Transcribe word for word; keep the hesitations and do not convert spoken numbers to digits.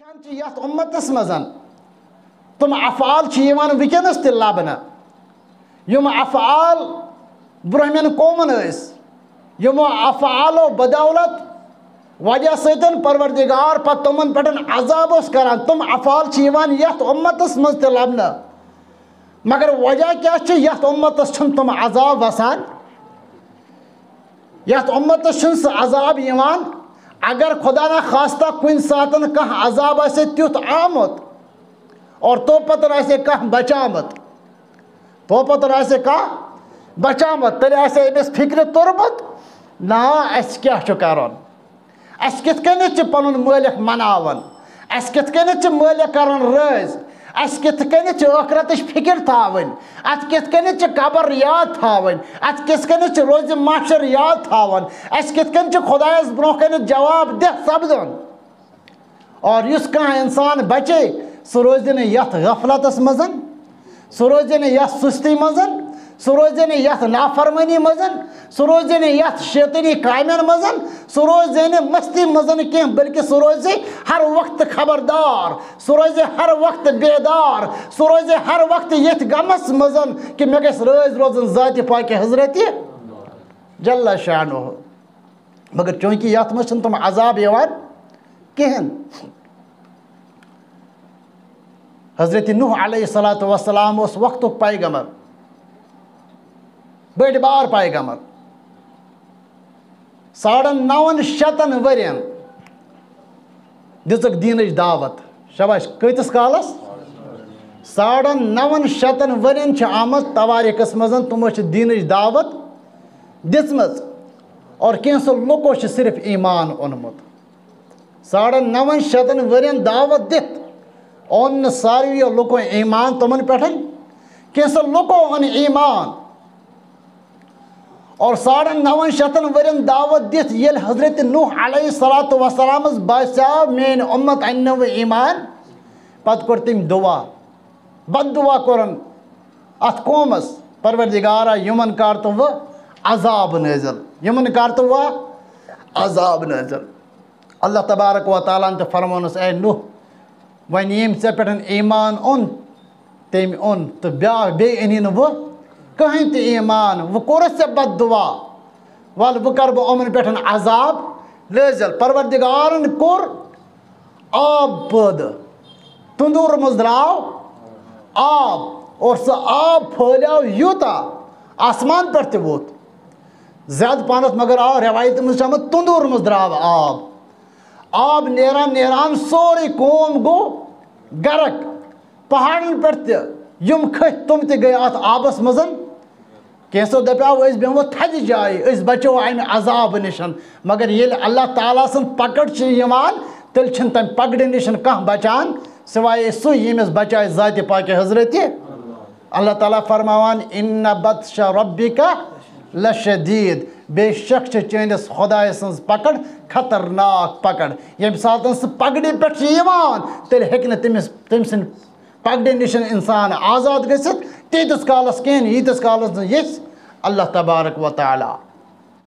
چھِ یَتھ اُمتَس منٛز تِم افعال چھِ یِوان وٕنکیٚنَس تہِ لَبنہٕ، یِم افعال برٛونٛہمٮ۪ن قومَن ٲسۍ، یِمو افعالو بدولت وجہ سۭتۍ پروردگار پتہٕ تِمَن پٮ۪ٹھ عذاب اوس کران۔ تِم افعال چھِ یِوان یَتھ اُمتَس منٛز تہِ لَبنہٕ، مگر وجہ کیٛاہ چھِ؟ یَتھ اُمتَس چھِنہٕ تِم عذاب وَسان، یَتھ اُمتَس چھُنہٕ سُہ عذاب یِوان۔ اگر خدا نہ خواستہ کُنہِ ساتَن کانٛہہ عذاب آسہِ تیُتھ آمُت اور تو پتہٕ آسہِ کانٛہہ بچامُت، تو پتہٕ آسہِ کانٛہہ بچامُت، تیٚلہِ آسہِ أمِس فِکرِ توٚرمُت، نا، اَسہِ کیٛاہ چھُ کَرُن؟ اَسہِ کِتھ کٔنٮ۪تھ چھِ پَنُن مٲلِک مَناوُن؟ اَسہِ کِتھ کٔنٮ۪تھ چھِ مٲلِک کَرُن رٲضۍ؟ اَسہِ کِتھ کٔنٮ۪تھ چھِ ٲخرَتٕچ فِکِر تھاوٕنۍ؟ اَتھ کِتھ کٔنٮ۪تھ چھِ قبر یاد تھاوٕنۍ؟ اَتھ کِتھ کٔنٮ۪تھ چھِ روزِ محشر یاد تھاوُن؟ اَسہِ کِتھ کٔنۍ چھِ خۄدایَس برٛونٛہہ کَنٮ۪تھ جواب دہ سَپدُن؟ اور یُس کانٛہہ اِنسان بَچے، سُہ روزِ نہٕ یَتھ غفلتَس منٛز، سُہ روزِ نہٕ یَتھ سُستی منٛز، سُہ روزِ نہٕ یَتھ نافرمٲنی منٛز، سُہ روزِ نہٕ یَتھ شیطٲنی کامٮ۪ن منٛز، سُہ روزِ نہٕ مستی منٛز کینٛہہ، بلکہِ سُہ روزِ ہر وقتہٕ خبردار، سُہ روزِ ہر وقتہٕ بیدار، سُہ روزِ ہر وقتہٕ ییٚتھۍ غمَس منٛز کہِ مےٚ گژھِ رٲضۍ روزُن ذاتِ پاکہِ حضرتِ جل شانہ۔ مگر چوٗنٛکہِ یَتھ منٛز چھِنہٕ تِم عذاب یِوان کِہیٖنۍ۔ حضرت نوح علیہ الصلوۃ والسلام اوس وقتُک پیغمبر، بٔڑۍ بار پیغمبر۔ ساڑن نَوَن شیٚتَن ؤرین دِژٕکھ دیٖنٕچ دعوت۔ شاباش، کۭتِس کالس؟ ساڑن نَوَن شیٚتَن ؤرین چھِ آمٕژ تواریخس منٛز، تِمو چھِ دیٖنٕچ دعوت دِژمٕژ اور کینٛژھو لُکو چھِ صرف ایمان اوٚنمُت۔ ساڑن نَوَن شیٚتَن ؤرین دعوت دِتھ اوٚن نہٕ ساروِیو لُکو ایمان تِمن پٮ۪ٹھ، کینٛژھو لُکو اوٚن ایمان۔ اور ساڑن نَوَن شیٚتَن ؤرین دعوت دِتھ ییٚلہِ حضرت نوح علیہ الصلوۃ والسلامس باسیو میٲنۍ اُمت انہِ نہٕ وۄنۍ ایمان، پتہٕ کوٚر تٔمۍ دعا، بد دعا کوٚرُن اتھ قومس، پروردگارا، یِمن کر تہٕ وۄنۍ عذاب نٲزِل، یِمن کر تہٕ وۄنۍ عذاب نٲزِل۔ اللہ تبارک و تعالیٰ ہن تہِ فرمونس، اے نوح، وۄنۍ ییٚمۍ ژےٚ پٮ۪ٹھ ایمان اوٚن، تٔمۍ اوٚن تہٕ بیٛاکھ بیٚیہِ أنی نہٕ وۄنۍ کٕہٕنۍ تہِ ایمان، وۄنۍ کوٚرُتھ ژےٚ بد دعا، وَلہٕ وۄنۍ کَرٕ بہٕ یِمَن پٮ۪ٹھ عذاب نٲزِل۔ پروردگارَن کوٚر آب پٲدٕ، تندوٗر منٛز درٛاو آب، اور سُہ آب پھٲلیو یوٗتاہ آسمان پٮ۪ٹھ تہِ ووت زیادٕ پَہنَتھ، مگر آو رٮ۪وایتہِ منٛز چھُ آمُت تندوٗر منٛز درٛاو آب۔ آب نیران نیران سورُے قوم گوٚو غرق۔ پہاڑن پٮ۪ٹھ تہِ یِم کھٔتۍ تِم تہِ گٔے اتھ آبس منٛز۔ کینٛژو دپیاو، أسۍ بیٚہمو تھدِ جایہِ، أسۍ بچو امہِ عذابہٕ نِش۔ مگر ییٚلہِ اللہ تعالیٰ سٕنٛز پکڑ چھِ یِوان، تیٚلہِ چھِنہٕ تمہِ پکڑِ نِش کانٛہہ بچان، سوائے سُے ییٚمِس بچایہِ ذاتِ پاکہِ حضرتِ۔ اللہ تعالیٰ فرماوان، ان بطش ربک لشدید، بے شک چھِ چٲنِس خۄدایہِ سٕنٛز پکڑ خطرناک پکڑ۔ ییٚمہِ ساتہٕ سُہ پکڑِ پٮ۪ٹھ چھِ یِوان، تیٚلہِ ہیٚکہِ نہٕ تٔمِس، تٔمۍ سٕنٛدِ پکڑِ نِش انسان آزاد گٔژھِتھ تیٖتِس کالس کِہیٖنۍ، ییٖتِس کالس نہٕ ییٚژھِ اللہ تبارک و تعالیٰ۔